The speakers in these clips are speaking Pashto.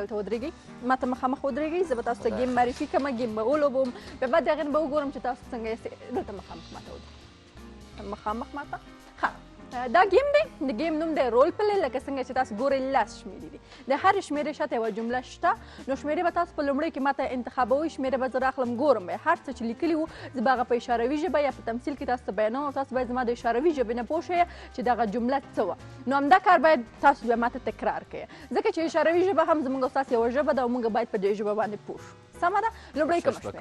دلته ودرېږئ، ما ته مخامخ ودرېږئ. زه به تاسو ته game معرفي کړم، game به ولوبوم، بیا بعد د هغې نه به وګورم چې تاسو څنګه یاست. دلته مخامخ ما ته ودرېږئ، مخامخ ما ته. ښه، دا game دی، د game نوم دی role play. لکه څنګه چې تاسو ګورئ لس شمېرې دي، د هرې شمېرې شاته یوه جمله شته. نو شمېرې به تاسو په لومړۍ کې ماته انتخابوئ، شمېرې به زه راخلم ګورم به هر څه چې لیکلي وو زه به هغه په اشاروي ژبه یا په تمثیل کې تاسو ته بیانوم، او تاسو باید زما د اشاروي ژبې نه پوه شئ چې دغه جمله څه وه. نو همدا کار باید تاسو بیا ماته تکرار کړئ، ځکه چې اشاروي ژبه هم زموږ او ستاسو یوه ژبه ده او موږ باید په دې ژبه باندې پوه شو. سمه ده؟ لومړۍ کومه شمېره؟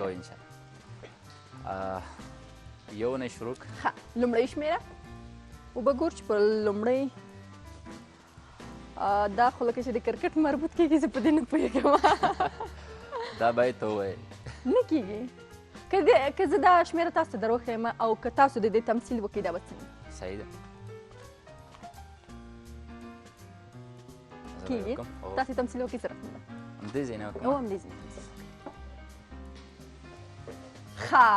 یو نه شروع. ښه، لومړۍ شمېره وبه ګور چې په لومړۍ دا خو لکه چې د کرکټ مربوط کېږي، زه په دې نه پوهېږم. دا باید ته ووایې. نه کېږي. که زه دا شمېره تاسو ته در وښیم او که تاسو د دې تمثیل وکړئ دا به څنګه؟ صحیح ده، کېږي. تاسو تمثیل وکړئ، زه رقم ده همدې ځای نه وکړم. او همدې ځای نه تمثیل. ښه،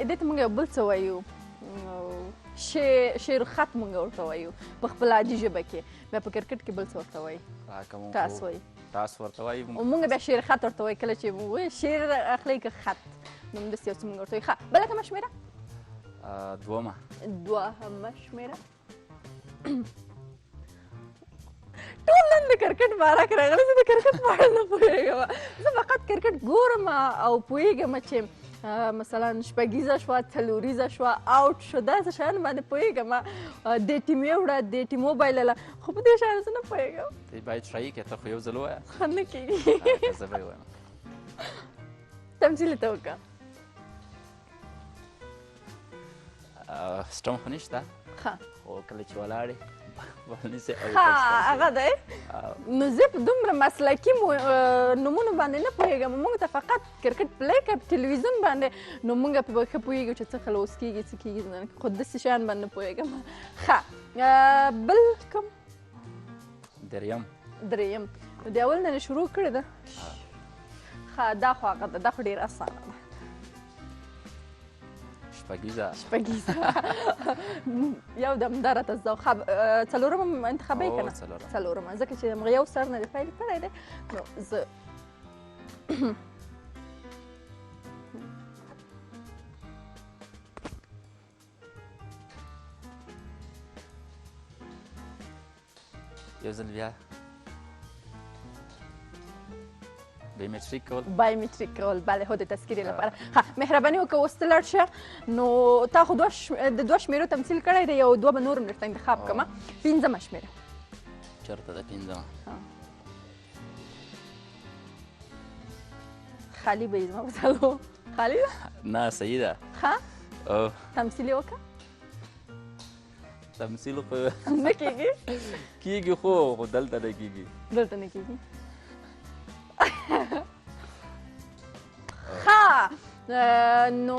دې ته موږ یو بل څه وایو، شعر خط مونږ ورته وایو په خپل عادي ژبه کې. بیا په کرکټ کې بل څه ورته وایي، ټاس وایي. ټاس ورته وایي او مونږ بیا شعر خط ورته وایي. کله چې موږ وایو شعر اخلئ که خط، نو همداسې یو څه مونږ ورته وایو. ښه، بله کومه شمېره؟ دوهمه. دوهمه شمېره. ټول نن د کرکټ باره کې راغلی، زه د کرکټ په اړه نه پوهېږم. زه فقط کرکټ ګورم او پوهېږم چې مثلا شپږیزه شوه، څلوریزه شوه، out شو، داسې شیان باندې پوهېږم. دې ټیم یوړه، دې ټیم وبایلله، خو په دې شیانو زه نه پوهېږم. ته باید ښایي که ته خو یو ځل ووایه. ښه، نه کېږي. زه به یې ووایم. تمثیل ته وکړه. سټم خو نشته، ښه، خو کله چې ولاړې ښه هغه دی. نو زه په دومره مسلکي نومونو باندې نه پوهېږم. موږ ته فقط کرکټ play که په تلویزیون باندې، نو موږ په ښه پوهېږو چې څه خل اوس کېږي، څه کېږي، خو داسې شیان باندې نه پوهېږم. ښه، بل کوم؟ دریم. دریم، نو د اول نه شروع کړې ده. ښه، دا خو هغه ده، دا خو ډېره اسانه ده. شپږیزه. شپږیزه. یو دم دا راته زده. ښه، څلورمه انتخابوي که نه؟ څلورمه، ځکه چې موږ یو سر نه دی پیل کړی دی. نو زه یو ځل بیا بایومتریک کول. بایومتریک کول، بله، هو د تذکرې لپاره. ښه، مهرباني وکړه اوس ته لاړ شه. نو تا خو د دوه شمېرو تمثیل کړی دی، یو دوه به نور هم درته انتخاب کړم. پنځمه شمېره چېرته ده؟ پنځمه خالي به یې زما په سالو. خالي ده؟ نه، صحیح ده. ښه، تمثیل یې وکړه. تمثیل خو نه کېږي. کېږي خو دلته نه کېږي. دلته نه کېږي. ښه، نو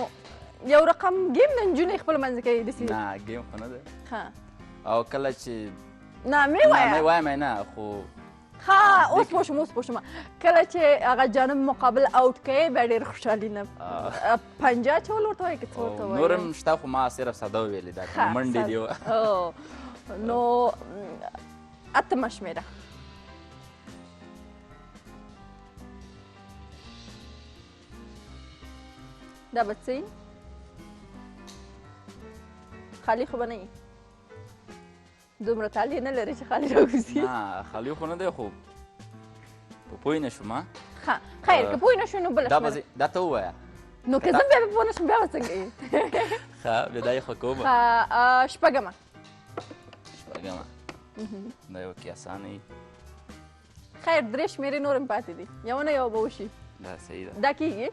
یو رقم game د نجونې خپل منځ کوي داسې؟ نه، game خو نه دی. ښه، او کله چې نه مې وایه. نه وایم نه خو. ښه، اوس پوه شوم، اوس پوه شوم. کله چې هغه جانب مقابل out کوي بیا ډېر خوشحالي نه پنجه اچول ورته وایي که څه ورته وایي؟ نور هم شته خو ما صرف ساده وویلې، دا منډې دي. نو اتمه شمېره. دا به څه وي؟ خالي خو به نه وي، دومره تالي نه لري چې خالي راوځي. نه، خالي خو نه دی، خو په پوه نه شوم. ښه، خیر، که پوه نه شو نو بله شمېره. دا ته ووایه. نو که زه بیا پوه نه شم بیا به څنګه وي؟ ښه، بیا دا یې خو کوم. ښه، شپږمه. شپږمه دا یو کې اسانه وي. خیر، درې شمېرې نور هم پاتې دي، یو نه یو به وشي. دا صحیح ده. دا کېږي؟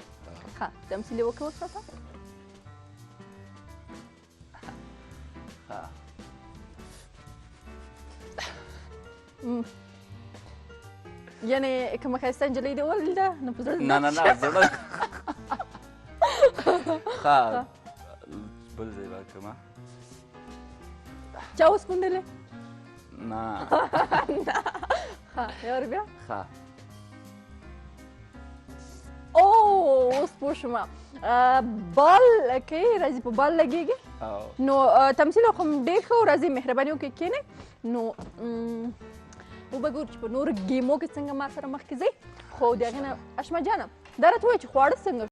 ښه، تمثیل یې وکړه وساته. ښه، یعنې کومه ښایسته نجلۍ دې ولیده نو په زړه نه نه نه زړه. ښه، بل ځای به کومه چا اوس موندلې؟ نه. ښه، یو وار بیا. ښه، او اوس پوه شوم. بال کې راځي، په بال لګېږي. نو تمثیل خو ډېر ښه و. راځي، مهرباني وکړئ کښېنئ. نو وبه ګورو چې په نورو ګیمو کې څنګه ما سره مخکې ځئ. خو د هغې نه اشمه جانه دا راته ووایه چې خواړه څنګه